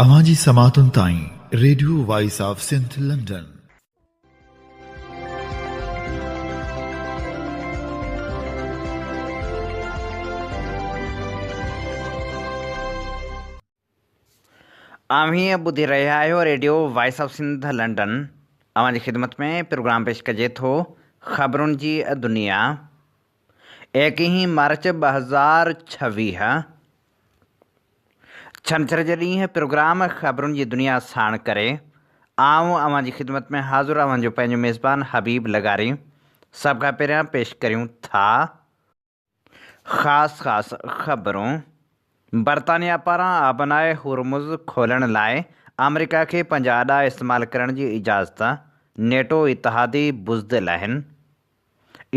اوهان جي سماعتن تائين radio voice of Sindh London. اوهين ٻڌي رهيا آهيو radio voice of Sindh London. اوهان جي خدمت ۾ پروگرام پيش ڪجي ٿو خبرن جي دنيا ايڪيهين مارچ 2026 ڇنڇر جي ڏينهن پروگرام خبرن جي دنيا ساڻ ڪري آئون اوهان جي خدمت ۾ حاضر اوهان جو پنهنجو ميزبان حبيب لغاري. سڀ کان پهريان پيش ڪريون ٿا خاص خاص خبرون. برطانيا پاران آبنائي هرمز کولڻ لاء آمريڪا کي پنهنجا اڏا استعمال ڪرڻ جي اجازت، نيٽو اتحادي بزدل آهن.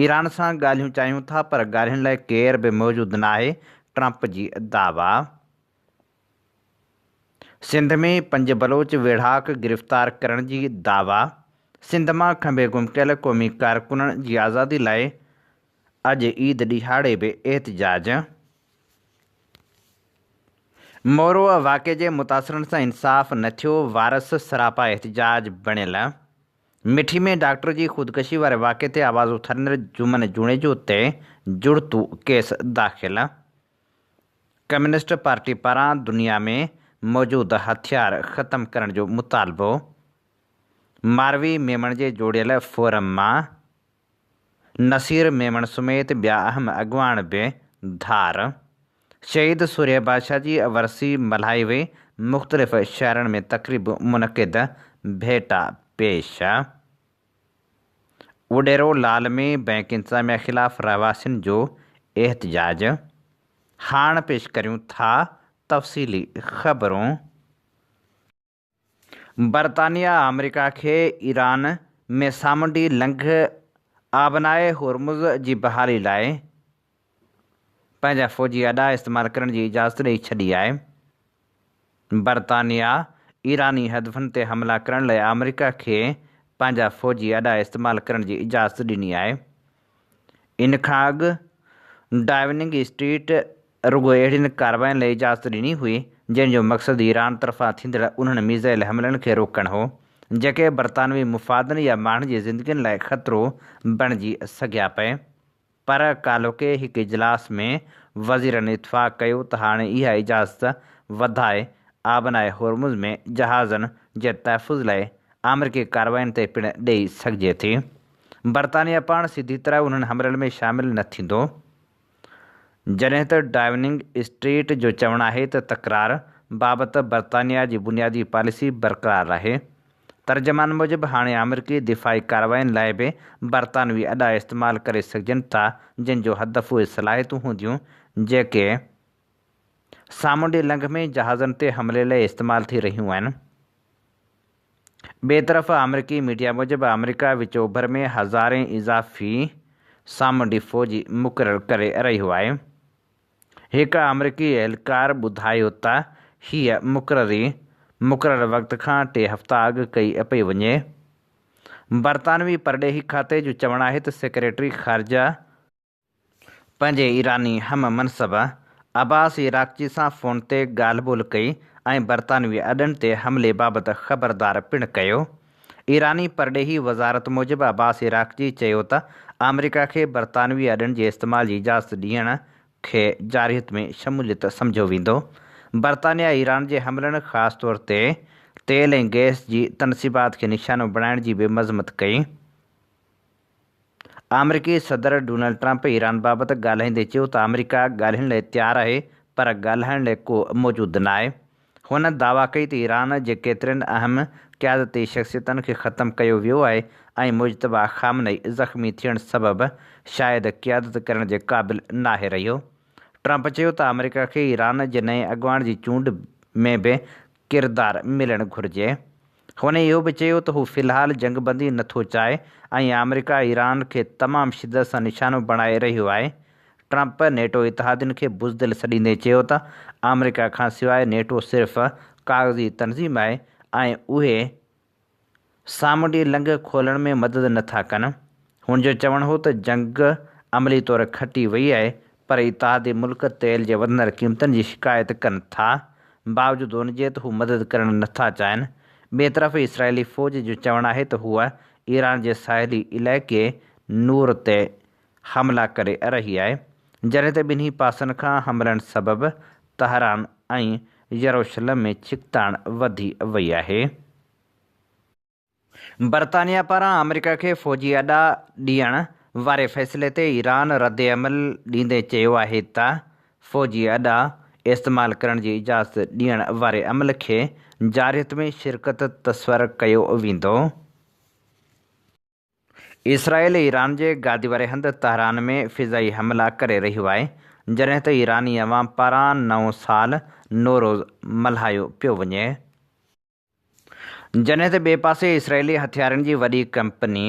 ايران سان ڳالهيون چاهيون ٿا پر ڳالهين لاء ڪير به موجود ناهي، ٽرمپ جي دعويٰ. سنڌ ۾ پنج بلوچ ويڙهاڪ گرفتار ڪرڻ جي دعويٰ، سنڌ مان کنڀي گم ڪيل قومي ڪارڪنن جي آزادي لاء اڄ عيد ڏهاڙي به احتجاج. مورو واقعي جي متاثرن سان انصاف نه ٿيو، وارث سراپا احتجاج بڻيل. مٺي ۾ ڊاڪٽر جي خودڪشي واري واقعي تي آواز اٿاريندڙ جمن جوڻيجو تي جڙتو ڪيس داخل، ڪميونسٽ پارٽي پاران دنيا ۾ موجود هٿيار ختم ڪرڻ جو مطالبو، ماروي ميمڻ جي جوڙيل فورم مان نصير ميمڻ سميت ٻيا اهم اڳواڻ به ڌار، شهيد سورهيه بادشاهه جي ورسي ملهائي وئي، مختلف شهرن ۾ تقريبون منعقد، ڀيٽا پيش. اڏيرو لال ۾ بئنڪ انتظاميا خلاف رهواسين جو احتجاج. هاڻ پيش ڪريون ٿا تفصيلي خبرون. برطانيا آمريڪا کي ايران ۾ سامونڊي لنگهه آبنائي هرمز جي بحالي لاء پنهنجا فوجي اڏا استعمال ڪرڻ جي اجازت ڏئي ڇڏي آهي. برطانيا ايراني هدفن تي حملا ڪرڻ لاء آمريڪا کي پنهنجا فوجي اڏا استعمال ڪرڻ جي اجازت ڏني آهي. ان کان اڳ ڊائوننگ اسٽريٽ رڳو اهڙين ڪاررواين لاء اجازت ڏني هئي، جنهن جو مقصد ايران طرفان ٿيندڙ انهن ميزائل حملن کي روڪڻ هو، جيڪي برطانوي مفادن يا ماڻهن جي زندگين لاء خطرو بڻجي سگهيا پئي. پر ڪالهوڪي هڪ اجلاس ۾ وزيرن اتفاق ڪيو ته هاڻي اها اجازت وڌائي آبنائي هرمز ۾ جهازن جي تحفظ لاء آمريڪي ڪاررواين تي پڻ ڏئي سگهجي ٿي. برطانيه پاڻ سڌي طرح انهن حملن ۾ شامل نه ٿيندو. جڏهن ته ڊائوننگ اسٽريٽ جو چوڻ آهي ته تڪرار بابت برطانيا جي بنيادي پاليسي برقرار آهي. ترجمان موجب هاڻي آمريڪي دفاعي ڪاررواين لاء به برطانوي اڏا استعمال ڪري سگهجن ٿا جن جو هدف اهي صلاحيتون هونديون جيڪي سامونڊي لنگهه ۾ جهازن تي حملي لاء استعمال ٿي رهيون آهن. ٻئي طرف آمريڪي ميڊيا موجب آمريڪا وچ اوڀر ۾ هزارين اضافي سامونڊي فوجي مقرر ڪري رهيو آهي. هڪ آمريڪي اهلڪار ٻڌايو ته هيء مقرري مقرر وقت کان ٽي هفتا اڳ ڪئي پئي وڃي. برطانوي پرڏيهي کاتي جو چوڻ آهي ته سيڪريٽري خارجه، پنهنجي ايراني هم منصب عباس عراقچي سان فون تي ڳالهه ٻولهه ڪئي ۽ برطانوي اڏن تي حملي بابت خبردار پڻ ڪيو. ايراني پرڏيهي وزارت موجب عباس عراقچي چيو ته آمريڪا کي برطانوي اڏن جي استعمال جي اجازت ڏيڻ کي جارحيت ۾ شموليت سمجهيو ويندو. برطانيا ايران جي حملن خاص طور تي تيل ۽ گئس جي تنصيبات کي نشانو بڻائڻ جي به مذمت ڪئي. آمريڪي صدر ڊونلڊ ٽرمپ ايران بابت ڳالهائيندي چيو ته آمريڪا ڳالهين لاء تيار آهي پر ڳالهائڻ لاء ڪو موجود ناهي. هن دعويٰ ڪئي ته ايران جي ڪيترين اهم قيادتي شخصيتن کي ختم ڪيو ويو آهي ۽ مجتبيٰ خامنه اي زخمي ٿيڻ سبب شايد قيادت ڪرڻ جي قابل ناهي رهيو. ٽرمپ چيو ته آمريڪا کي ايران جي نئين اڳواڻ جي چونڊ ۾ به ڪردار ملڻ گهرجي. هن اهو به چيو ته هو في الحال جنگ بندي نه ٿو چاهي ۽ آمريڪا ايران کي تمام شدت سان نشانو بڻائي رهيو آهي. ٽرمپ نيٽو اتحادين کي بزدل سڏيندي چيو ته آمريڪا کانسواء نيٽو صرف ڪاغذي تنظيم آهي ۽ اهي سامونڊي لنگهه کولڻ ۾ مدد نه ٿا ڪن. هن جو چوڻ هو ته جنگ عملي طور کٽي وئي آهي پر اتحادي ملڪ تيل جي وڌندڙ قيمتن جي شڪايت ڪن ٿا. باوجود ان جي ته هو مدد ڪرڻ نٿا چاهين. ٻئي طرف اسرائيلي فوج جو چوڻ آهي ته هوء ايران جي ساحلي علائقي نور تي حملا ڪري رهي آهي، جڏهن ته ٻنهي پاسن کان حملن سبب تهران ۽ يروشلم ۾ ڇڪتاڻ وڌي وئي آهي. برطانيا پاران آمريڪا کي فوجي اڏا ڏيڻ واري فيصلي تي ايران ردعمل ڏيندي چيو آهي ته فوجي اڏا استعمال ڪرڻ جي اجازت ڏيڻ واري عمل کي جارحيت ۾ شرڪت تصور ڪيو ويندو. اسرائيل ايران جي گادي واري هنڌ تهران ۾ فضائي حملا ڪري رهيو آهي، جڏهن ته ايراني عوام پاران نئون سال نوروز ملهايو پيو وڃي. جڏهن ته ٻئي پاسي اسرائيلي هٿيارن جي وڏي ڪمپني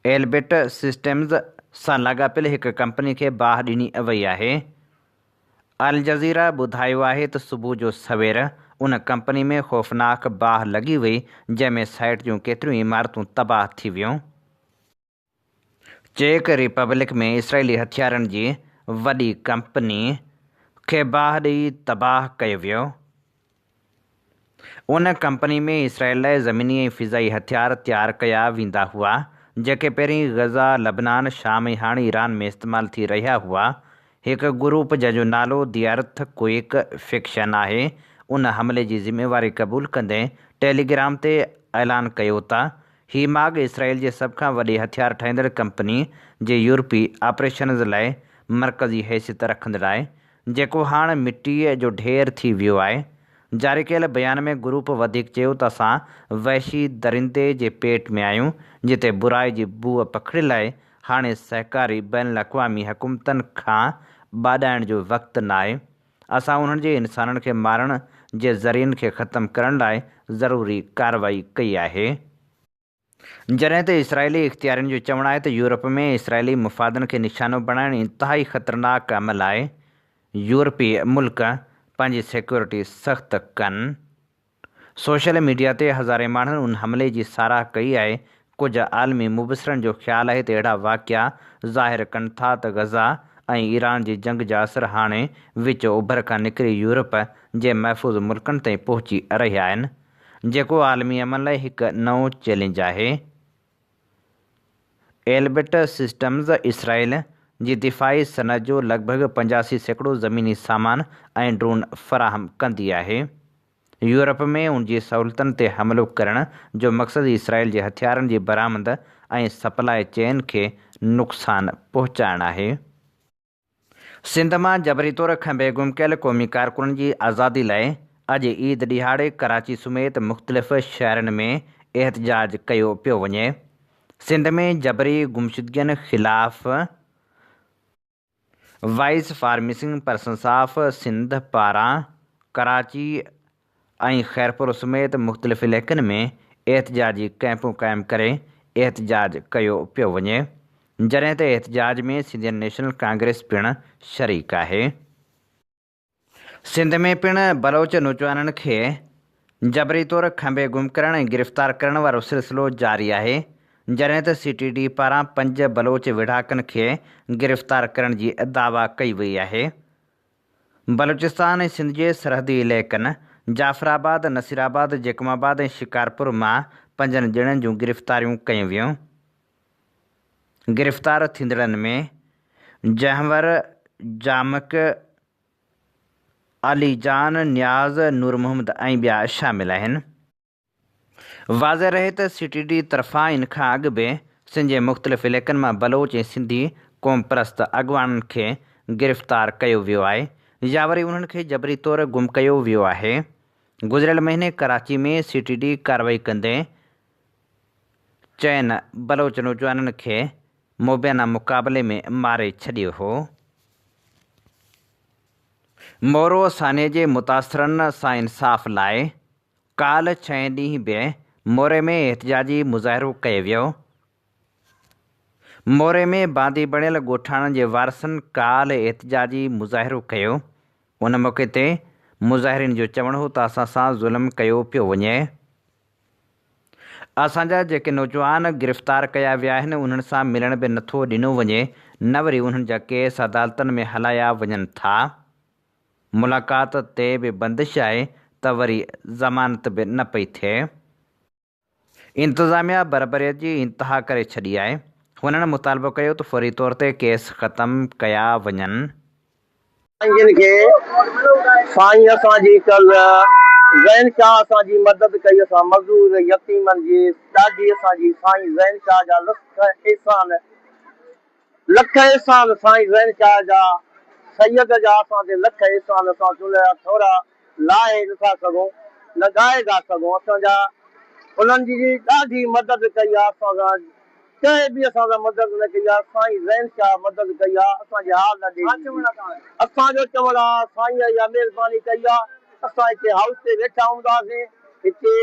ايلبٽ سسٽمز سان لاڳاپيل هڪ ڪمپني کي باهه ڏني وئي آهي. الجزيره ٻڌايو آهي ته صبح جو سوير ان ڪمپني ۾ خوفناڪ باهه لڳي وئي جنهن ۾ سائيٽ جون ڪيتريون عمارتون تباهه ٿي ويون. چيڪ ريپبلڪ ۾ اسرائيلي هٿيارن جي وڏي ڪمپني کي باهه ڏئي تباهه ڪيو ويو. ان ڪمپني ۾ اسرائيل لاء زميني ۽ فضائي هٿيار تيار ڪيا ويندا هئا، جيڪي پهرين غزه، لبنان، شام ۽ هاڻ ايران ۾ استعمال ٿي رهيا هئا. هڪ گروپ جنهن جو نالو the ارٿ ڪوئيڪ فيڪشن آهي، ان حملي جي ذميواري قبول ڪندي ٽيليگرام تي اعلان ڪيو ته هي ماڳ اسرائيل جي سڀ کان وڏي هٿيار ٺاهيندڙ ڪمپني جي يورپي آپريشنز لاء مرڪزي حيثيت رکندڙ آهي، جيڪو هاڻ مٽيء جو ڍير ٿي ويو آهي. جاري ڪيل بيان ۾ گروپ وڌيڪ چيو ته اسان وحشي درندي جي پيٽ ۾ آهيون، جتي برائي جي بوء پکڙيل آهي، هاڻي سهڪاري بين الاقوامي حڪومتن کان ٻاڏائڻ جو وقت ناهي، اسان انهن جي انسانن کي مارڻ جي ذريعن کي ختم ڪرڻ لاء ضروري ڪارروائي ڪئي آهي. جڏهن ته اسرائيلي اختيارين جو چوڻ آهي ته يورپ ۾ اسرائيلي مفادن کي نشانو بڻائڻ انتهائي خطرناڪ عمل آهي، يورپي ملڪ پنهنجي سيڪيورٽي سخت ڪن. سوشل ميڊيا تي هزارين ماڻهن ان حملي جي ساراهه ڪئي آهي، ڪجهه عالمي مبصرن جو خيال آهي ته اهڙا واقعا ظاهر ڪن ٿا ته غزه ۽ ايران جي جنگ جا اثر هاڻي وچ اوڀر کان نڪري يورپ جي محفوظ ملڪن تائين پهچي رهيا آهن. جيڪو عالمي امن لاء هڪ نئون چئلينج آهي. ايلبٽ سسٽمز اسرائيل جي دفاعي صنعت جو لڳ ڀڳ 85% زميني سامان ۽ ڊرون فراهم ڪندي آهي. يورپ ۾ ان جي سهولتن تي حملو ڪرڻ جو مقصد اسرائيل جي هٿيارن جي برآمد ۽ سپلاء چين کي نقصان پهچائڻ آهي. سنڌ مان جبري طور کنڀي گم ڪيل قومي ڪارڪنن جي آزادي لاء اڄ عيد ڏهاڙي ڪراچي سميت مختلف شهرن ۾ احتجاج ڪيو پيو وڃي. سنڌ ۾ جبري گمشدگين خلاف voice for missing persons of Sindh پاران ڪراچي ۽ خيرپور سميت مختلف علائقن ۾ احتجاجي ڪئمپون قائم ڪري احتجاج ڪيو پيو وڃي، جڏهن ته احتجاج ۾ سنڌين نيشنل ڪانگريس پڻ شريڪ آهي. سنڌ ۾ پڻ بلوچ نوجوانن کي جبري طور کنڀي گم ڪرڻ ۽ گرفتار ڪرڻ وارو سلسلو جاري آهي، جڏهن ته سي ٽي ڊي پاران پنج بلوچ ويڙهاڪن کي گرفتار ڪرڻ جي دعويٰ ڪئي وئي آهي. بلوچستان ۽ سنڌ جي سرحدي علائقن جعفر آباد، نصير آباد، جيڪب آباد ۽ شڪارپور مان پنجن ڄڻن جون گرفتاريون ڪيون ويون. گرفتار ٿيندڙن ۾ جهنور، جامڪ، علي جان، نياز، نور محمد ۽ ٻيا شامل آهن. واضح رهي ته سي ٽي ڊي طرفان ان کان اڳ به سنڌ جي مختلف علائقن مان بلوچ ۽ سنڌي قومپرست اڳواڻن کي گرفتار ڪيو ويو آهي يا وري انهن کي جبري طور گم ڪيو ويو آهي. گذريل مهيني ڪراچي ۾ سي ٽي ڊي ڪارروائي ڪندي چئن بلوچ نوجوانن کي مبينا مقابلي ۾ ماري ڇڏيو هو. مورو سانحي جي متاثرن سان انصاف لاء ڪالهه ڇهين ڏينهن به موري ۾ احتجاجي مظاهرو ڪيو ويو. موري ۾ باندي بڻيل ڳوٺاڻن جي وارثن ڪالهه احتجاجي مظاهرو ڪيو. ان موقعي تي مظاهرين جو چوڻ هو ته اسان سان ظلم ڪيو پيو وڃي. اسان جا جيڪي نوجوان گرفتار ڪيا ويا آهن انهن سان ملڻ به نٿو ڏنو وڃي نه وري انهن جا ڪيس عدالتن ۾ هلايا وڃن ٿا. ملاقات تي به بندش آهي ته وري ضمانت به نه پئي ٿئي. انتظاميا بربريت جي انتها ڪري ڇڏي آهي. هنن مطالبو ڪيو ته فوري طور تي ڪيس ختم ڪيا وڃن. سائين جن کي سائين اسان جي ڪل زين شاهه اسان جي مدد ڪئي اسان مزور يتيمن جي ڏاڍي اسان جي سائين زين شاهه جا لک احسان لک احسان سائين زين شاهه جا سيد جا اسان تي لک احسان اسان ان جا ٿورا لاهي نه ٿا سگهون نه ڳائي ٿا سگهون اسان جا انهن جي ڏاڍي مدد ڪئي آ اسان سان ڪنهن به اسان سان مدد نه ڪئي آ سائين زين شاهه مدد ڪئي آ اسان جي حال ڏي اسان جو چوڻ آ سائين اها مهرباني ڪئي آ اسان هتي هائوس تي ويٺا هونداسين هتي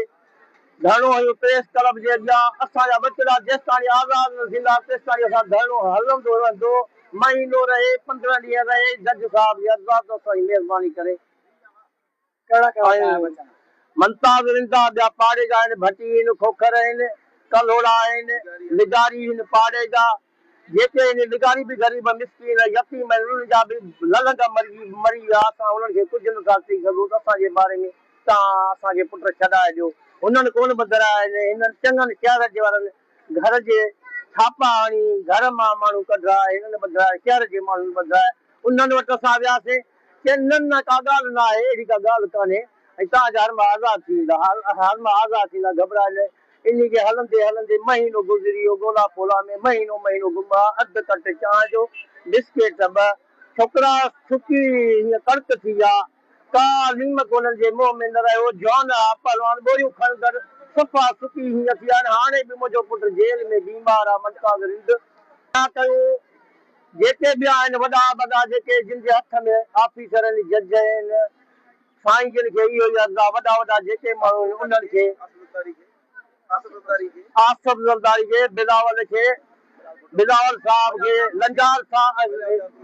ڌرڻو هنيو پريس ڪلب جي اڳيان اسان جا ٻچڙا جيستاڻي آزاد نه ٿيندا تيستاڻي اسان ڌرڻو هلندو رهندو مهينو رهي 15 ڏينهن رهي جج صاحب جي عرض آ ته اسان جي مهرباني ڪري ۽ ممتاز رندا ٻيا پاڙي جا آهن ڀٽي آهن کوکر آهن ڪلهوڙا آهن لغاري آهن پاڙي جا جيڪي آهن لغاري به غريب مسڪين يتيم آهن انهن جا به للنگا مري مري ويا اسان انهن کي ڪجهه نٿا چئي سگهون ته اسان جي باري ۾ توهان اسان کي پٽ ڇڏائي ڏيو هنن ڪونه ٻڌرايا آهن هنن چڱن شهر جي وارن گهر جي ڇاپا هڻي گهر مان ماڻهو ڪڍرايا هنن ٻڌرايا شهر جي ماڻهن ٻڌرايا انهن وٽ اسان وياسين چين نه نه ڪا ڳالهه نه آهي اهڙي ڪا ڳالهه ڪانهي ۽ توهان جا هرما آزاد ٿي ويندا هرما آزاد ٿيندا گهٻرائي نه انهي کي هلندي هلندي مهينو گذري ويو ڳولا ڦولا ۾ مهينو مهينو گم آ اڌ ڪٽ چانهه جو بسڪيٽ ٻه ڇوڪرا سڪي هيئن ڪڻڪ ٿي ويا ڪا ليمڪ انهن جي منهن ۾ نه رهيو جوان ها پهلوان ٻوريون کڻندڙ صفا سڪي هيئن ٿي ويا آهن هاڻي به منهنجو پٽ جيل ۾ بيمار آ ممتاز رند ڇا ڪيون جيڪي به آهن وڏا وڏا جيڪي جن جي هٿ ۾ آفيسر آهن جج آهن سائين جن کي اهو ئي عرض آ وڏا وڏا جيڪي ماڻهو آهن انهن کي آصف زرداري کي بلاول کي بلاول صاحب کي لنجار صاحب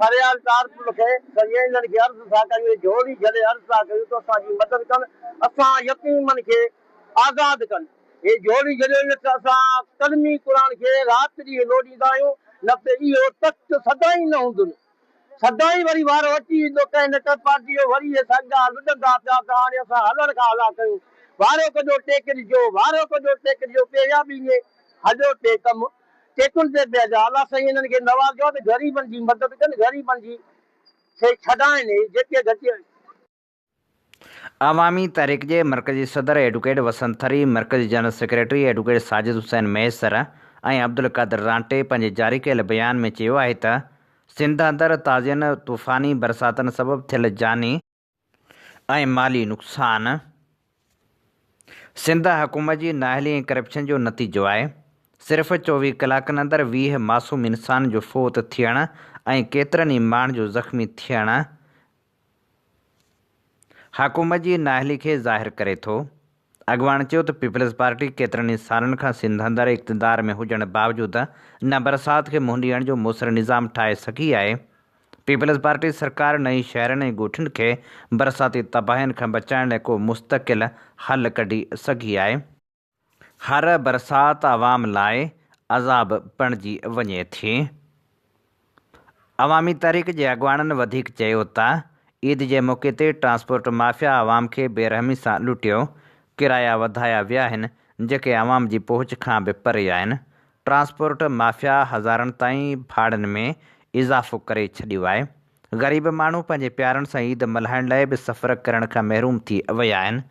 فريال ٽارپل کي سائين انهن کي عرض ٿا ڪيون اهي جهولي جهلي عرض ٿا ڪيون ته اسان جي مدد ڪن اسان يتيمن کي آزاد ڪن هي جهولي جهليو نه ته اسان ڪلمي قرآن کي رات ڏينهن لوڏيندا آهيون نه ته اهو تخت سدائين نه هوندن. سدائين وري وارو اچي ويندو ڪنهن نه ڪنهن پارٽي جو وري اهي سڳا لڏندا پيا ته هاڻي اسان هلڻ کان هلا ڪيون وارو ڪڍو ٽيڪ ڏجو وارو ڪڍو ٽيڪ ڏجو پهريان به ائين هليو پئي ڪم ٽيڪن تي پيا جا الله سائين انهن کي نوازيو آهي ته غريبن جي مدد ڪن غريبن جي کي ڇڏائن هي جيڪي گهٽي عوامي تحريڪ جي مرڪزي صدر ايڊوڪيٽ وسنت ٿري، مرڪزي general secretary advocate Sajid Hussain Mahesar ۽ Abdul Qadir Ranti پنهنجي جاري ڪيل بيان ۾ چيو آهي ته سنڌ اندر تازين طوفاني برساتن سبب ٿيل جاني ۽ مالي نقصان سنڌ حڪومت جي نااهلي ۽ ڪرپشن جو نتيجو آهي، صرف 24 ڪلاڪن اندر 20 معصوم انسانن جو فوت ٿيڻ ۽ ڪيترن ئي ماڻهن جو زخمي ٿيڻ حڪومت جي نااهلي کي ظاهر ڪري ٿو. اڳواڻ چيو ته پيپلز پارٽي ڪيترن ئي سالن کان سنڌ اندر اقتدار ۾ هجڻ باوجود نه برسات کي منهن ڏيڻ جو موثر نظام ٺاهي سگهي آهي. پيپلز پارٽي سرڪار نه ئي شهرن ۽ ڳوٺن کي برساتي تباهين کان بچائڻ لاء ڪو مستقل حل ڪڍي سگهي آهي. هر برسات عوام لاء عذاب بڻجي وڃي ٿي. عوامي تحريڪ جي اڳواڻن وڌيڪ چيو ته عيد جي موقعي تي ٽرانسپورٽ مافيا عوام کي بي رحمي سان لٽيو، ڪرايا وڌايا ويا آهن، جيڪي عوام جي پهچ کان به پري آهن، ٽرانسپورٽ مافيا هزارن تائين ڀاڙن ۾ اضافو ڪري ڇڏيو آهي، غريب ماڻهو پنهنجي پيارن سان عيد ملهائڻ لاء به سفر ڪرڻ کان محروم ٿي ويا آهن.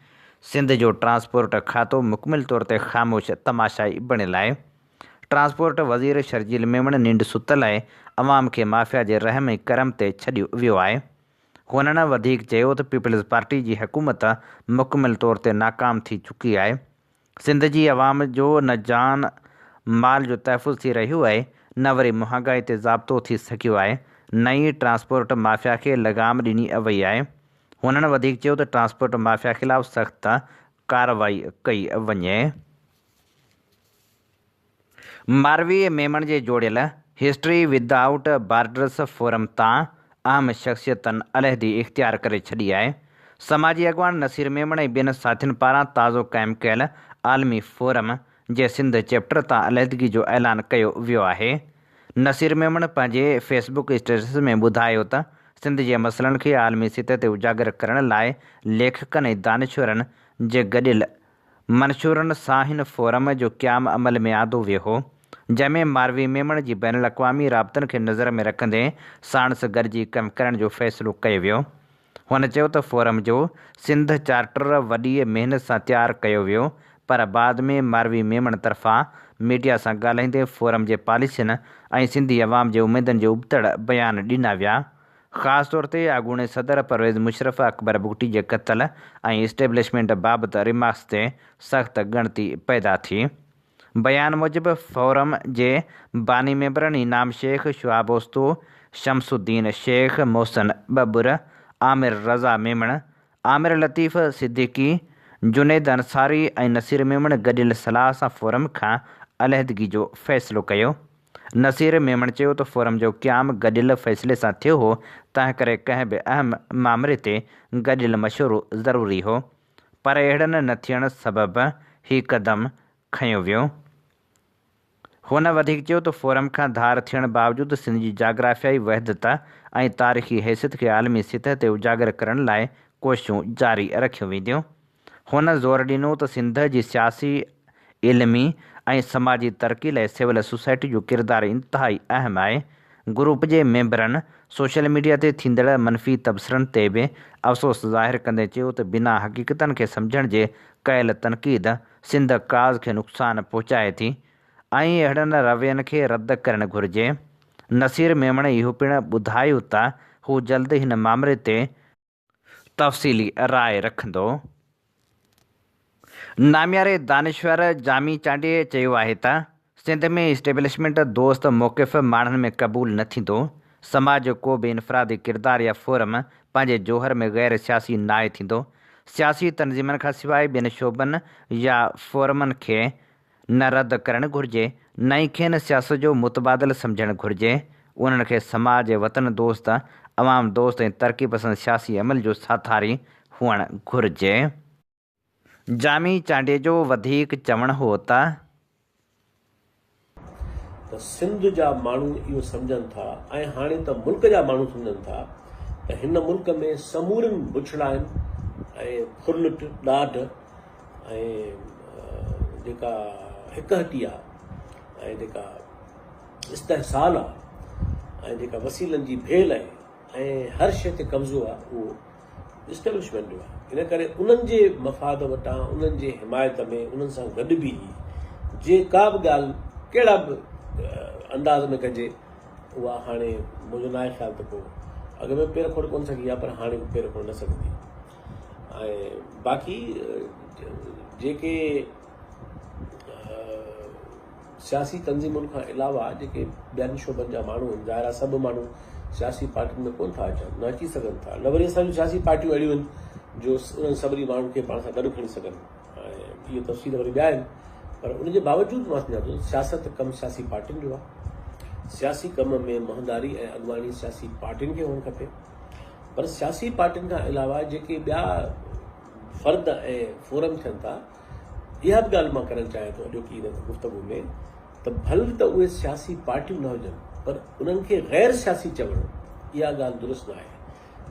سنڌ جو ٽرانسپورٽ کاتو مڪمل طور تي خاموش تماشائي بڻيل آهي. ٽرانسپورٽ وزير شرجيل ميمڻ ننڊ ستل آهي، عوام کي مافيا جي رحم ۽ ڪرم تي ڇڏيو ويو آهي. هنن وڌيڪ چيو ته پيپلز پارٽي جي حڪومت مڪمل طور تي ناڪام ٿي چڪي آهي. سنڌ جي عوام جو نه جان مال جو تحفظ ٿي رهيو آهي نه وري مهانگائي تي ضابطو ٿي سگهيو آهي نه ئي ٽرانسپورٽ مافيا کي لغام ڏني وئي آهي. هنن وڌيڪ چيو ته ٽرانسپورٽ مافيا خلاف سخت ڪارروائي ڪئي وڃي. ماروي ميمڻ جي جوڙيل history with out borders forum تان اهم شخصيتن عليحدگي اختيار ڪري ڇڏي آهي. سماجي اڳواڻ نصير ميمڻ ۽ ٻين ساٿين پاران تازو قائم ڪيل عالمي فورم جي سنڌ چيپٽر تان عليحدگي جو اعلان ڪيو ويو آهي. نصير ميمڻ پنهنجي فيس بڪ اسٽيٽس ۾ ٻڌايو ته. سنڌ جي مسئلن کي عالمي سطح تي اجاگر ڪرڻ لاء ليکڪن ۽ دانشورن جي گڏيل منشورن سان هن فورم جو قيام عمل ۾ آندو ويو هو، جنهن ۾ ماروي ميمڻ جي بين الاقوامي رابطن کي نظر ۾ رکندي ساڻس گڏجي ڪم ڪرڻ جو فيصلو ڪيو ويو. هن چيو ته فورم جو سنڌ چارٽر وڏيء محنت سان تيار ڪيو ويو پر بعد ۾ ماروي ميمڻ طرفان ميڊيا سان ڳالهائيندي فورم جي پاليسين ۽ سنڌي عوام جي اميدن جي ابتڙ بيان ڏنا ويا. خاص طور تي اڳوڻي صدر پرويز مشرف اڪبر بگٽي جي قتل ۽ اسٽيبلشمينٽ بابت ريمارڪس تي سخت ڳڻتي پيدا ٿي. بيان موجب فورم جي باني ميمبرن انعام شيخ، شهاب اوستو، شمس الدين شيخ، محسن ٻٻر، عامر رضا ميمڻ، عامر لطيف صديقي، جنيد انصاري ۽ نصير ميمڻ گڏيل صلاح سان فورم کان عليحدگي جو فيصلو ڪيو. نصير ميمڻ چيو ته فورم جو قيام گڏيل فيصلي سان ٿيو هو، تنهنڪري ڪنهن به اهم مامري تي گڏيل مشورو ضروري هو. پر اهڙن نه ٿيڻ سبب هي قدم کنيو ويو. هن وڌيڪ چيو ته فورم کان ڌار ٿيڻ باوجود سنڌ جي جاگرافيائي وحدت ۽ تاريخي حيثيت کي عالمي سطح تي اجاگر ڪرڻ لاء ڪوششون جاري رکيون وينديون. هن زور ڏنو ته سنڌ جي سياسي، علمي ۽ سماجي ترقي لاء سول سوسائٽي جو ڪردار انتهائي اهم آهي. گروپ جي ميمبرن سوشل ميڊيا تي ٿيندڙ منفي تبصرن تي به افسوس ظاهر ڪندي چيو ته بنا حقيقتن کي سمجهڻ جي ڪيل تنقيد سنڌ ڪاز کي نقصان پهچائي ٿي ۽ اهڙن روين کي رد ڪرڻ گهرجي. نصير ميمڻ اهو پڻ ٻڌايو ته هو جلد هن مامري تي تفصيلي راء رکندو. نامياري دانشور جامي چانڊيي چيو آهي ته سنڌ ۾ اسٽيبلشمينٽ دوست موقف ماڻهن ۾ قبول نه ٿيندو، سماج جو ڪو به انفرادي ڪردار يا فورم پنهنجي جوهر ۾ غير سياسي ناهي ٿيندو، سياسي تنظيمن کانسواء ٻين شعبن يا فورمن کي نه رد ڪرڻ گهرجي، نه ئي کين سياست جو متبادل سمجهڻ گهرجي. انهن کي سماج، وطن دوست، عوام دوست ۽ ترقي پسند سياسي عمل جو ساٿاري هئڻ گهرجي. جامي چانڊيي جو وڌيڪ چوڻ هو ته. ته سنڌ جا ماڻهو اهو سمجهن ٿا ۽ هاڻي ته ملڪ جا ماڻهو سمجهن ٿا ته هن ملڪ ۾ سمورين بڇڙاين ۽ ڦرلٽ، ڏاڍ، ۽ جيڪا هڪ هٽي آ ۽ جيڪا استحصال آ ۽ جيڪا وسيلن جي ڀيل آهي ۽ هر شيء تي قبضو آ اهو اسٽيبلشمينٽ جو آ ان ڪري انهن جي مفاد وٽان انهن جي حمايت ۾ انهن سان گڏ بيهي جيڪا به ڳالهه ڪهڙا به انداز ۾ ڪجي اها هاڻي منهنجو ناهي خيال ته ڪو اڳ ۾ پير کوڙ ڪونه سگهي آ پر هاڻي پير کوڙ نه سگهندي ۽ باقي جيڪي سياسي تنظيمن کان علاوه جيڪي ٻين شعبن جا ماڻهو آهن ظاهر آهي سڀ ماڻهو سياسي پارٽين ۾ ڪونه ٿا اچن نه اچي سگهن ٿا نه وري اسان جون سياسي پارٽيون اهڙيون آهن جو انهن سڀني ماڻهن کي پاڻ سان گڏ کڻي سگهن ۽ اهي تفصيل وري ٻيا آهن پر ان جي باوجود مان سمجهان ٿو سياست ڪم سياسي پارٽين جو آهي سياسي ڪم ۾ مهنداري ۽ اڳواڻي سياسي پارٽين کي هئڻ کپي پر سياسي پارٽين کان علاوه جيڪي ٻيا فرد ۽ فورم ٿين ٿا اها به ڳالهه مان ڪرڻ چاهيان ٿو اڄوڪي هن گفتگو ۾ ته ڀل ته اهي سياسي پارٽيون نه هجن پر انهن کي غير سياسي چوڻ اها ڳالهه درست نه آهي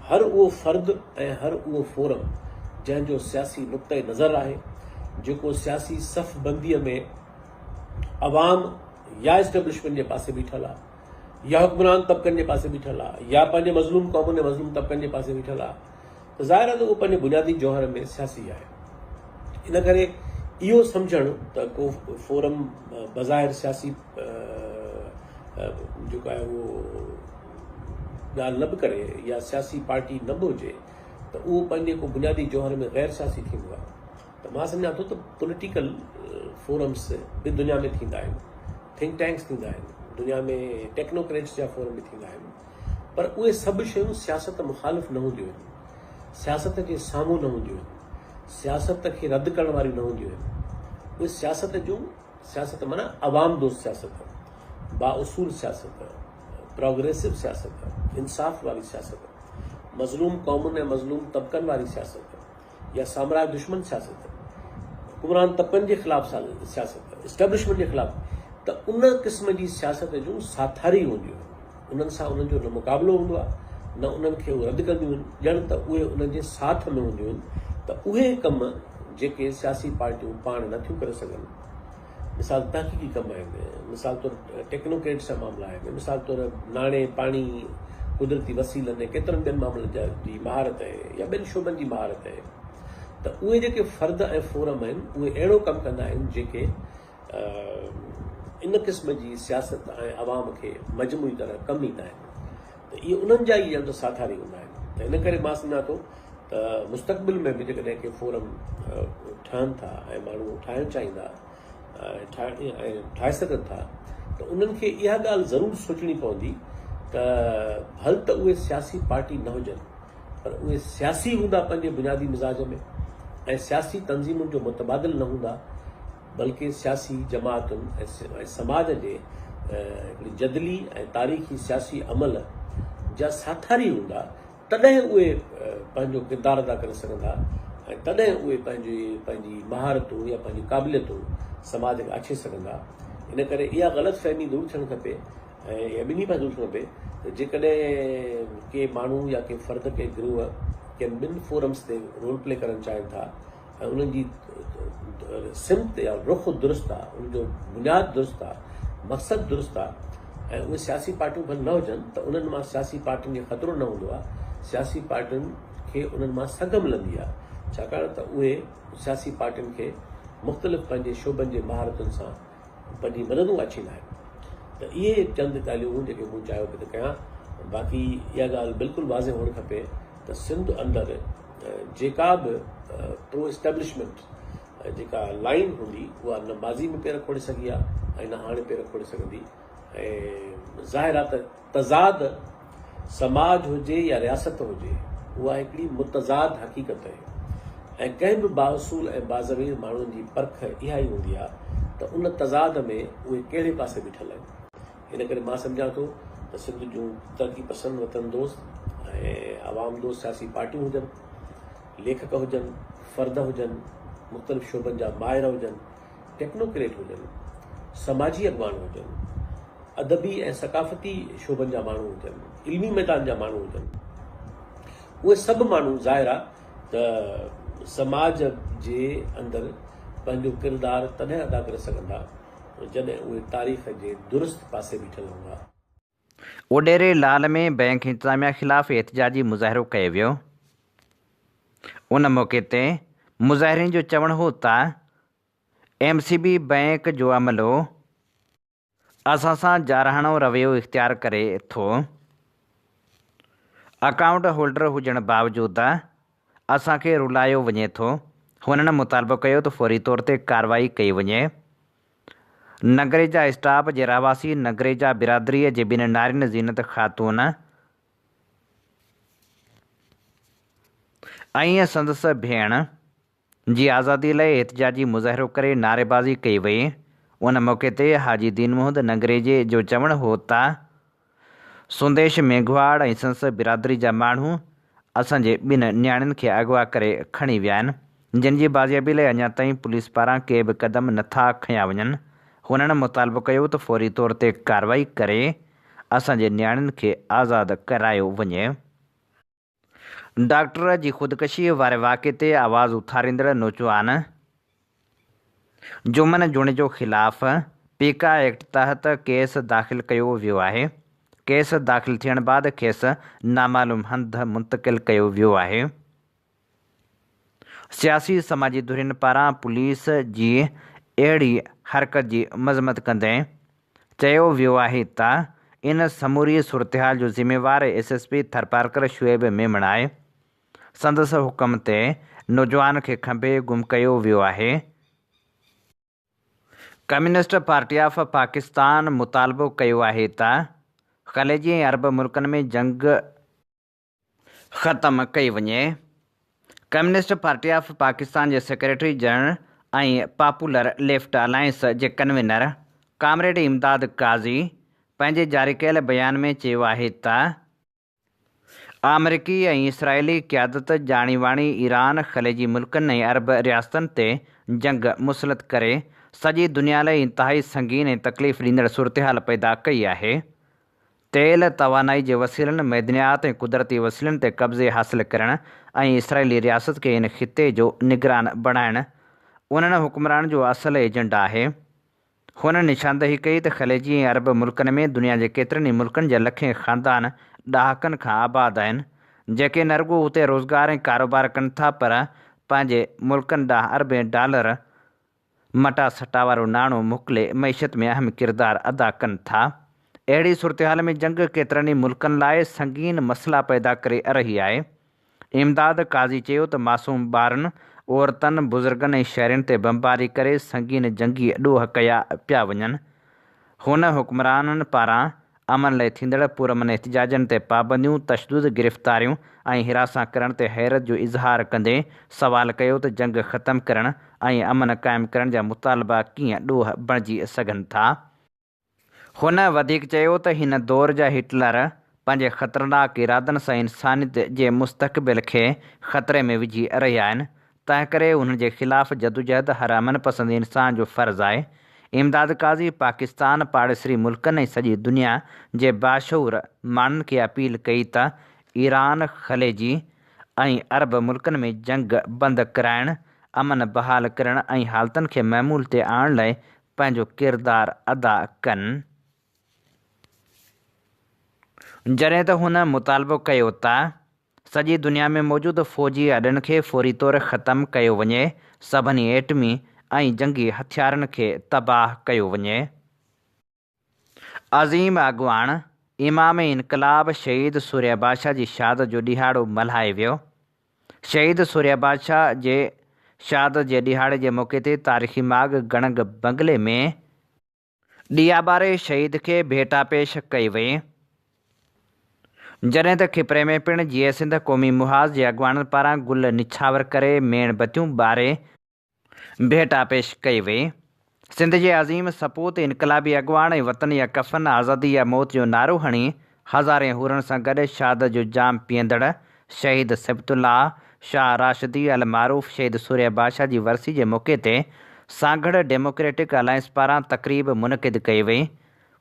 هر اهو فرد ۽ هر اهو فورم جنهن جو سياسي نقطه نظر آهي جيڪو سياسي صف بندي ۾ عوام يا اسٽيبلشمينٽ جي پاسي بيٺل آهي يا حڪمران طبقن جي پاسي بيٺل آ يا پنهنجي مظلوم قومن ۽ مظلوم طبقن جي پاسي بيٺل آ ته ظاهر آ ته اهو پنهنجي بنيادي جوهر ۾ سياسي آهي ان ڪري اهو سمجهڻ ته ڪو فورم بظاهر سياسي جيڪو آهي اهو ڳالهه نه به ڪري يا سياسي پارٽي نه به هجي ته اهو پنهنجي ڪو بنيادي جوهر ۾ غير سياسي ٿيندو آهي ته مان سمجهان ٿو ته پوليٽيڪل فورمس به دنيا ۾ ٿيندا آهن، ٿنڪ ٽينڪس ٿيندا آهن، دنيا ۾ ٽيڪنوڪريٽس جا فورم به ٿيندا آهن پر اهي سڀ شيون سياست مخالف نه هونديون آهن، سياست جي سامهون نه هونديون آهن، سياست کي رد ڪرڻ واريون نه هونديون آهن. اهي سياست جون سياست معنيٰ عوام دوست سياست، بااصول سياست، پروگريسو سياست، انصاف واري سياست، مظلوم قومن ۽ مظلوم طبقن واري سياست، يا سامراج دشمن سياست، حڪمران طبقن جي خلاف سياست، اسٽيبلشمينٽ جي خلاف ته ان قسم جي سياست جون ساٿاري هونديون آهن. انهن سان انهن جو نه مقابلو هوندو آهي نه انهن کي هو رد ڪنديون آهن، ڄڻ ته اهي انهن جي ساٿ ۾ هونديون آهن ته اهي ڪم جيڪي سياسي پارٽيون پاڻ نه ٿيون ڪري سگهن، مثال تحقيقي ڪم آهن، مثال طور ٽيڪنوڪريٽس جا معاملا آهن، مثال طور ناڻي، پاڻي، قدرتي وسيلن ۽ ڪيترن ٻين معاملن جا جي مهارت آهي يا ٻين شعبن جي مهارت آهي ته اهي جيڪي فرد ۽ فورم آهن اهي اهڙو ڪم ڪندا آهن جيڪي ان قسم جي سياست ۽ عوام کي مجموعي طرح ڪم ايندا آهن ته اهي انهن جا ئي ڄڻ ته ساٿاري هوندا آهن ته ان ڪري مان سمجهان ٿو ته مستقبل ۾ به جيڪڏهن ڪي فورم ٺهن ٿا ۽ ماڻهو ٺاهڻ چاهيندا ۽ ٺاهي سگهن ٿا ته انهن کي اها ڳالهه ضرور سوچڻي پوندي ته ڀل ته اهي سياسي پارٽي نه هجن پر اهي سياسي هوندا پنهنجي بنيادي مزاج ۾ ۽ سياسي تنظيمن جو متبادل نه هوندا بلڪه سياسي جماعتن ۽ سماج جي هڪڙي جدلي ۽ تاريخي سياسي عمل جا ساٿاري هوندا تڏهن اهي پنهنجو ڪردار ادا ڪري سگهندا ۽ تڏهن اهي پنهنجي پنهنجي مهارتون يا پنهنجي قابليتون سماج کي آڇي سگهندا. ان ڪري اها غلط فهمي دور ٿيڻ کپي ۽ اها ٻنهي پاسي دور ٿيڻ کپي ته جيڪڏهن ڪي ماڻهو يا ڪي فرد ڪي گروهه ڪن ٻن فورمز تي رول پلي ڪرڻ چاهين ٿا ۽ انهن جي سمت يا رخ درست آ، ان جو بنياد درست آ، مقصد درست آ ۽ اهي سياسي پارٽيون ڀل نه هجن ته انهن مان سياسي پارٽين کي خطرو نه هوندو آ، سياسي پارٽين کي انهن مان سگهه ملندي آ، ڇاڪاڻ ته اهي سياسي پارٽين کي مختلف پنهنجي شعبن جي مهارتن سان پنهنجي مددون آڇيندا آهن ته اهي چند ڳالهيون هيون جيڪي مون چاهيو پئي ته ڪيان باقي اها ڳالهه بلڪل واضح هئڻ کپي ته سنڌ اندر جيڪا به پرو اسٽيبلشمينٽ جيڪا لائين هوندي اها نه ماضي ۾ پير کوڙي سگهي آهي ۽ نه هاڻي پير کوڙي سگهندي ۽ ظاهر آهي ته تضاد سماج هجي يا رياست هجي اها هڪڙي متضاد حقيقت آهي ۽ ڪنهن به بااصول ۽ باضمير ماڻهن جي پرک اها ئي هوندي آهي ته ان تضاد ۾ اهي ڪهڙي پاسي بيٺل آهن. ان ڪري مان سمجهان ٿو ته سنڌ جون ترقي پسند وطن دوست ۽ عوام دوست سياسي پارٽيون هجن، ليکڪ هجن، فرد هجن، مختلف شعبن جا ماهر هجن، ٽيڪنوڪريٽ هجن، سماجي اڳواڻ هجن، ادبي ۽ ثقافتي شعبن جا ماڻهو هجن، علمي ميدان جا ماڻهو هجن، اهي سڀ ماڻهو ظاهر آهي ته سماج جي اندر پنهنجو ڪردار تڏهن ادا ڪري سگهندا جڏهن اهي تاريخ جي درست پاسي بيٺل هوندا. اڏيري لال ۾ بئنڪ انتظاميا خلاف احتجاجي مظاهرو ڪيو ويو. ان موقعي تي مظاهرين جو چوڻ هو ته ايم سي بي بئنڪ جو عملو اسان سان جارحاڻو رويو اختيار ڪري ٿو، اڪائونٽ هولڊر هجڻ باوجود اسان کي رلايو وڃي ٿو. هنن مطالبو ڪيو ته فوري طور تي ڪارروائي ڪئي وڃي. نگريجا اسٽاپ جي رهواسي نگريجا برادريء جي ٻن نارين زينت خاتون ۽ سندس ڀيڻ جي آزادي لاء احتجاجي مظاهرو ڪري نعريبازي ڪئي وئي. ان موقعي تي حاجي دين محمد ننگريجي جو چوڻ هو ته سنديش ميگهواڙ ۽ سندس برادري جا ماڻهو اسان جي ٻن نياڻين کي اغوا ڪري کڻي ويا آهن، جن جي بازيابي لاء اڃا تائين پوليس پاران ڪي به قدم نه ٿا کنيا وڃن. هنن مطالبو ڪيو ته فوري طور تي ڪارروائي ڪري اسان جي نياڻين کي آزاد ڪرايو وڃي. ڊاڪٽر جي خودڪشيء واري واقعي تي آواز اٿاريندڙ نوجوان جمن جوڻيجو خلاف پيڪا ايڪٽ تحت ڪيس داخل ڪيو ويو آهي. ڪيس داخل ٿيڻ بعد کيس نامعلوم هنڌ منتقل ڪيو ويو آهي. سياسي سماجي ڌرين پاران پوليس جي اهڙي حرڪت جي مذمت ڪندي چيو ويو آهي ته ان سموري صورتحال جو ذميوار S S P Tharparkar Shoaib Memon آهي، سندس حڪم تي نوجوان کي کنڀي گم ڪيو ويو آهي. ڪميونسٽ پارٽي آف پاڪستان مطالبو ڪيو آهي ته خليجي ۽ عرب ملڪن ۾ جنگ ختم ڪئي وڃي. ڪميونسٽ پارٽي آف پاڪستان جي secretary general ۽ popular left alliance جي ڪنوينر ڪامريڊ امداد قاضي پنهنجي جاري ڪيل بيان ۾ چيو آهي ته، آمريڪي ۽ اسرائيلي قيادت ڄاڻي واڻي ايران، خليجي ملڪن ۽ عرب رياستن تي جنگ مسلط ڪري سڄي دنيا لاء انتهائي سنگين ۽ تڪليف ڏيندڙ صورتحال پيدا ڪئي آهي. تيل، توانائي جي وسيلن، معدنيات ۽ قدرتي وسيلن تي قبضي حاصل ڪرڻ ۽ اسرائيلي رياست کي هن خطي جو نگران بڻائڻ انهن حڪمرانن جو اصل ايجنڊا آهي. هن نشاندهي ڪئي ته خليجي ۽ عرب ملڪن ۾ دنيا جي ڪيترن ئي ملڪن جا لکين خاندان ڏهاڪن کان آباد آهن، جيڪي نه رڳو اتي روزگار ۽ ڪاروبار ڪن ٿا پر پنهنجي ملڪن ڏانهن اربين ڊالر مٽا سٽا وارو ناڻو موڪلي معيشت ۾ اهم ڪردار ادا ڪن ٿا. اهڙي صورتحال ۾ جنگ ڪيترن ئي ملڪن لاء سنگين مسئلا پيدا ڪري رهي آهي. امداد قاضي چيو ته معصوم ٻارن، عورتن، بزرگن ۽ شهرين تي بمباري ڪري سنگين جنگي ڏوهه ڪيا پيا وڃن. هن حڪمرانن پاران امن لئه ٿيندڙ پرامن احتجاجن تي پابنديون، تشدد، گرفتاريون ۽ هراسان ڪرڻ تي حيرت جو اظهار ڪندي سوال ڪيو ته جنگ ختم ڪرڻ ۽ امن قائم ڪرڻ جا مطالبا ڪيئن ڏوهه بڻجي سگهن ٿا؟ هن وڌيڪ چيو ته هن دور جا هٽلر پنهنجي خطرناڪ ارادن سان انسانيت جي مستقبل کي خطري ۾ وجهي رهيا آهن، تنهنڪري انهن جي خلاف جدوجهد هر امن پسند انسان جو فرض آهي. امداد قاضي پاڪستان، پاڙيسري ملڪن ۽ سڄي دنيا جي باشعور ماڻهن کي اپيل ڪئي ته ايران، خليجي ۽ عرب ملڪن ۾ جنگ بند ڪرائڻ، امن بحال ڪرڻ ۽ حالتن کي معمول تي آڻڻ لاء پنهنجو ڪردار ادا ڪن. جڏهن ته هن مطالبو ڪيو ته. سڄي دنيا ۾ موجود فوجي اڏن کي فوري طور ختم ڪيو وڃي، سڀني ايٽمي ۽ جنگي هٿيارن کي تباهه ڪيو وڃي. عظيم اڳواڻ، امام انقلاب شهيد سورهيه بادشاهه جي شهادت جو ڏهاڙو ملهائي ويو. شهيد سورهيه بادشاهه جي شهادت جي ڏهاڙي جي موقعي تي تاريخي ماڳ گڻگ بنگلي ۾، ڏيئا ٻاري شهيد کي ڀيٽا پيش ڪئي وئي. جڏهن ته کپري ۾ پڻ جيئي سنڌ قومي محاذ جي اڳواڻن پاران گل نڇاور ڪري ميڻ بتيون ٻاري ڀيٽا پيش ڪئي وئي. سنڌ جي عظيم سپوت، انقلابي اڳواڻ ۽ وطن يا ڪفن، آزادي يا موت جو نعرو هڻي هزارين حورن سان گڏ شهادت جو جام پيئندڙ شهيد سبط الله شاهه راشدي المعروف شهيد سورهيه بادشاهه جي ورسي جي موقعي تي سانگهڙ ڊيموڪريٽڪ الائنس پاران تقريب منعقد ڪئي وئي.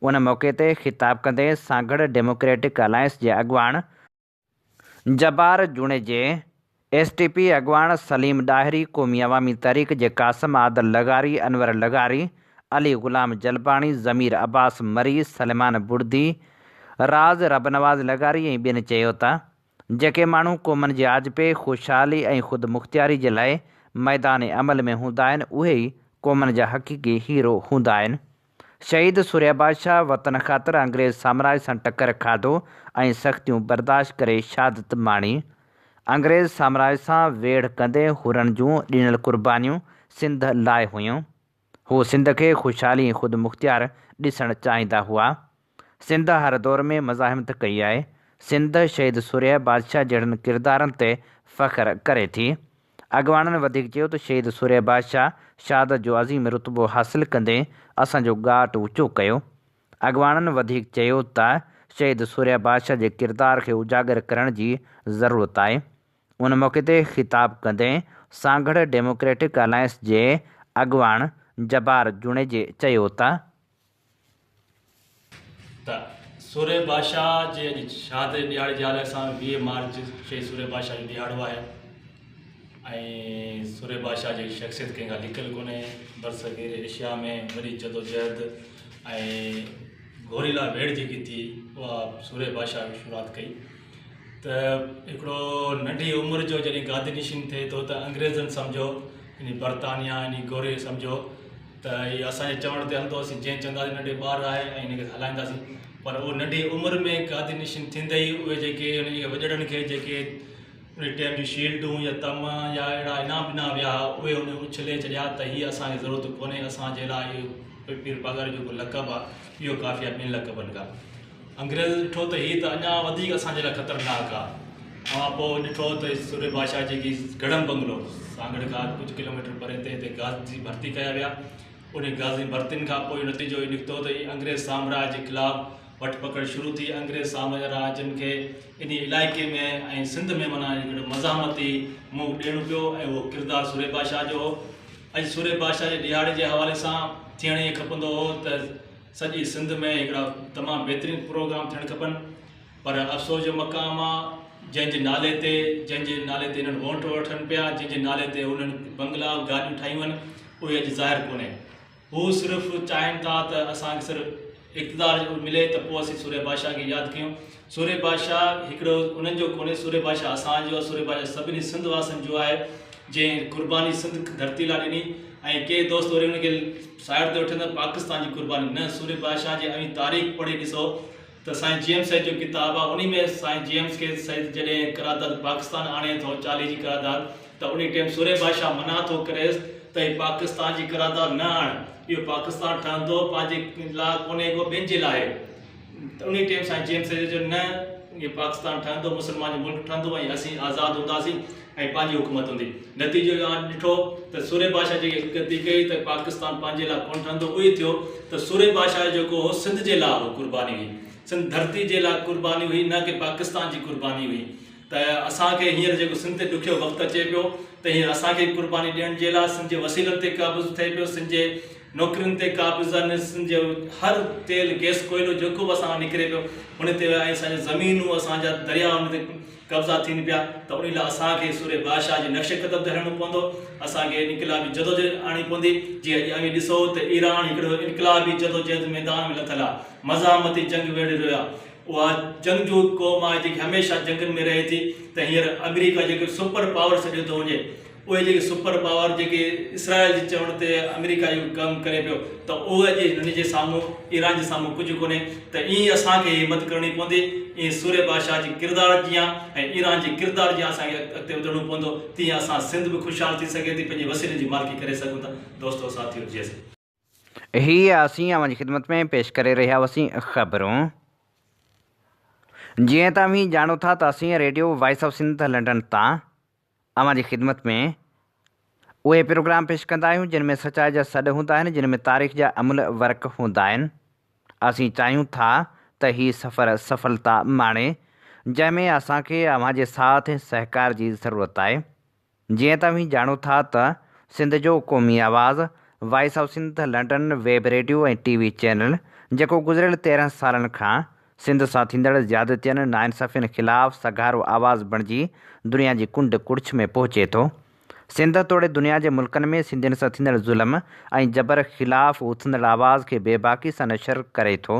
ان موقعي تي خطاب ڪندي سانگهڙ ڊيموڪريٽڪ الائنس جي اڳواڻ جبار جوڻيجي، ايس ٽي پي اڳواڻ سليم ڏاهري، قومي عوامي تحريڪ جي قاسم عادل لغاري، انور لغاري، علي غلام جلباڻي، ضمير عباس مري، سليمان بڙدي، راز ربنواز لغاري ۽ ٻين چيو ته جيڪي ماڻهو قومن جي آجپي، خوشحالي ۽ خودمختياري جي لاء ميدان عمل ۾ هوندا آهن اهي ئي قومن جا حقيقي هيرو هوندا آهن. شهيد سورهيه بادشاهه وطن خاطر انگريز سامراج سان ٽڪر کاڌو ۽ سختيون برداشت ڪري شهادت ماڻي. انگريز سامراج سان ويڙهه ڪندي حرن جون ڏنل قربانيون سنڌ لاء هيون. هو سنڌ کي خوشحالي ۽ خودمختيار ڏسڻ چاهيندا هئا. سنڌ هر دور ۾ مزاحمت ڪئي آهي. سنڌ شهيد سورهيه بادشاهه جهڙن ڪردارن تي فخر ڪري ٿي. اڳواڻن وڌيڪ چيو ته شهيد سورهيه بادشاهه شهادت جو عظيم رتبو حاصل ڪندي اسان جو ڳاٽ اوچو ڪيو. اڳواڻن وڌيڪ چيو ته شهيد سورهيه بادشاهه جي ڪردار کي اجاگر ڪرڻ جي ضرورت آهي. ان موقعي تي خطاب ڪندي سانگهڙ ڊيموڪريٽڪ الائنس جي اڳواڻ جبار جوڻيجي چيو ته. ته سورهيه بادشاهه جي اڄ شهادت جي ڏهاڙي جي حوالي سان 20 مارچ شهيد سورهيه بادشاهه جو ڏهاڙو آهي ۽ سورهيه بادشاهه جي شخصيت ڪنهن کان لڪل ڪونهي برصغير ايشيا ۾ وڏي جدوجهد ۽ گوريلا ويڙهه جيڪي ٿي اها سورهيه بادشاهه شروعات ڪئي ته هڪڙو ننڍي عمر جو جڏهن گادي نشين ٿئي ٿو ته انگريزن سمجهو يعني برطانيا يعني گوري سمجهو ته هي اسان جي چوڻ تي هلندو، اسين جنهن چونداسين ننڍي ٻار آهي ۽ هن کي هلائينداسين پر اهو ننڍي عمر ۾ گادي نشين ٿيندي ئي اهي جيڪي هن جي وڏڙن کي جيڪي ان ٽيم جون شيلڊون يا تم يا اهڙا انعام ڏنا ويا هئا اهي هن اڇلي ڇڏيا ته هي اسان کي ضرورت ڪونهي اسان جي لاء اهو پير پاڳاري جو جيڪو لقب آهي اهو ڪافي آهي ٻن لقبن کان انگريز ڏٺو ته هي ته اڃا وڌيڪ اسان جي لاء خطرناڪ آ. اوهان پوء ڏٺو ته سورهيه بادشاهه جيڪي گڙم بنگلو سانگهڙ کان ڪجهه ڪلوميٽر پري تي هتي غازي ڀرتي ڪيا ويا. انهن غازي ڀرتين کان پوء نتيجو اهو نڪتو ته انگريز سامراج جي خلاف وٺ پڪڙ شروع ٿي. انگريز سامراجن کي انهي علائقي ۾ ۽ سنڌ ۾ معنيٰ هڪڙو مزاحمتي منهن ڏيڻو پيو ۽ اهو ڪردار سورهيه بادشاهه جو هو. اڄ سورهيه بادشاهه جي ڏهاڙي جي حوالي سان ٿيڻ ائين کپندو هو ته. سڄي سنڌ ۾ هڪڙا تمام بهترين پروگرام ٿيڻ کپن پر افسوس جو مقام آ جنهن جي نالي تي جنهن جي نالي تي هنن ووٽ وٺن پيا جنهن جي نالي تي هنن بنگلا گاڏيون ٺاهيون آهن اهي اڄ ظاهر ڪونهي هو صرف چاهين ٿا ته اسان کي صرف اقتدار ملي ته پوء اسين سورهيه بادشاهه کي ياد ڪيون سورهيه بادشاهه هڪڙو انهن جو ڪونهي سورهيه بادشاهه اسان جو آهي سورهيه بادشاهه سڀني سنڌ واسين جو آهي جنهن قرباني سنڌ ڌرتي لاء ڏني ۽ ڪي دوست وري ان کي سائيڊ تي وٺن ته پاڪستان جي قرباني نه سورهيه بادشاهه جي اوهين تاريخ پڙهي ڏسو ته سائين جي ايم سيد جو ڪتاب آهي انهي ۾ سائين جي ايم کي سيد جڏهن قرارداد پاڪستان آڻي ٿو 40 جي قرارداد ته انهي ٽيم سورهيه بادشاهه منع ٿو ڪريس ته هي پاڪستان جي قرارداد نه آڻ اهو پاڪستان ٺهندو پنهنجي لاء ڪونهي ڪو ٻين جي لاء آهي ته انهي ٽيم سائين جي ايم سيد چيو نه اهو پاڪستان ٺهندو مسلمان جو ملڪ ٺهندو ۽ اسين آزاد هونداسين ۽ پنهنجي حڪومت هوندي. نتيجو اهو ڏٺو ته سورهيه بادشاهه جيڪي غلطي ڪئي ته پاڪستان پنهنجي لاء ڪونه ٺهندو اهو ئي ٿيو ته سورهيه بادشاهه جو جيڪو هو سنڌ جي لاء هو قرباني هئي سنڌ ڌرتي جي لاء قرباني هئي نه ڪي پاڪستان جي قرباني هئي ته اسان کي هينئر جيڪو سنڌ تي ڏکيو وقت اچي پيو ته هينئر اسان کي قرباني ڏيڻ جي لاء سنڌ جي وسيلن تي قابض ٿئي پيو سنڌ جي نوڪرين تي قابض آهن سنڌ جو هر تيل گئس ڪوئلو جيڪو به اسان کان نڪري پيو ان تي ۽ اسان جون زمينون اسان جا درياء ان تي قبضا ٿين پيا ته انهي لاء اسان کي سورهيه بادشاهه جي نقش قدم تي هلڻو پوندو، اسان کي انقلابي جدوجهد آڻڻي پوندي، جيئن اڄ اوهين ڏسو ته ايران هڪڙو انقلابي جدوجهد ميدان ۾ لٿل آ، مزاحمتي جنگ وڙهي رهيو آ، اها جنگجو قوم آهي جيڪي هميشه جنگن ۾ رهي ٿي ته هينئر آمريڪا جيڪو سپر پاور سڏيو ٿو وڃي اهي جيڪي سپر پاور جيڪي اسرائيل جي چوڻ تي آمريڪا جيڪو ڪم ڪري پيو ته اهو اڄ هن جي سامهون ايران جي سامهون ڪجهه ڪونهي ته ائين اسان کي همت ڪرڻي پوندي ائين سورهيه بادشاهه جي ڪردار جيان ۽ ايران جي ڪردار جيان اسان کي اڳتي وڌڻو پوندو تيئن اسان سنڌ به خوشحال ٿي سگهي ٿي پنهنجي وسيلن جي مالڪي ڪري سگهون ٿا دوستو ساٿيو جي سنڌ. هي اسين اوهان جي خدمت ۾ پيش ڪري رهيا هئاسين خبرون. جيئن ته اوهين ڄاڻو ٿا ته اسين radio voice of Sindh London تان اوهان جي خدمت ۾ اهي پروگرام پيش ڪندا آهيون جن ۾ سچائي جا سڏ هوندا آهن جن ۾ تاريخ جا املهه ورق هوندا آهن. اسين چاهيون ٿا ته هي سفر سڦلتا ماڻي جنهن ۾ اسان کي اوهان جي ساٿ ۽ سهڪار جي ضرورت آهي. جيئن ته اوهين ڄاڻو ٿا ته سنڌ جو قومي آواز voice of Sindh London web radio ۽ T V channel جيڪو گذريل 13 سالن کان سنڌ سان ٿيندڙ زيادتين، ناانصافين خلاف سگهارو آواز بڻجي دنيا جي ڪنڊ ڪڙڇ ۾ پهچي ٿو. سنڌ توڙي دنيا جي ملڪن ۾ سنڌين سان ٿيندڙ ظلم ۽ جبر خلاف اٿندڙ آواز کي بيباڪي سان نشر ڪري ٿو.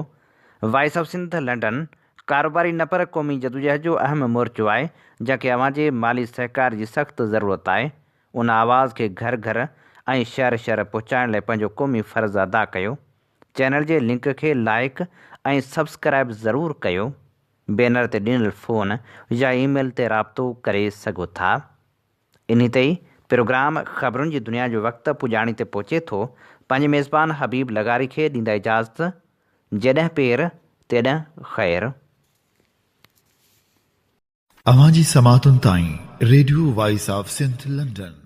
وائس آف سنڌ لنڊن ڪاروباري نه پر قومي جدوجهد جو اهم مورچو آهي، جنهن کي اوهان جي مالي سهڪار جي سخت ضرورت آهي. ان آواز کي گهر گهر ۽ شهر شهر پهچائڻ لاء پنهنجو قومي فرض ادا ڪيو. چينل جي لنڪ کي لائيڪ ۽ سبسڪرائيب ضرور ڪيو. بينر تي ڏنل فون يا اي ميل تي رابطو ڪري سگهو ٿا. انهي تي ئي پروگرام خبرن جي دنيا جو وقت پڄاڻي تي پهچي ٿو. پنهنجي ميزبان حبيب لغاري کي ڏيندا اجازت. جيڏهن پير تيڏهن خير. اوهان جي سماعتن تائين radio voice of Sindh London.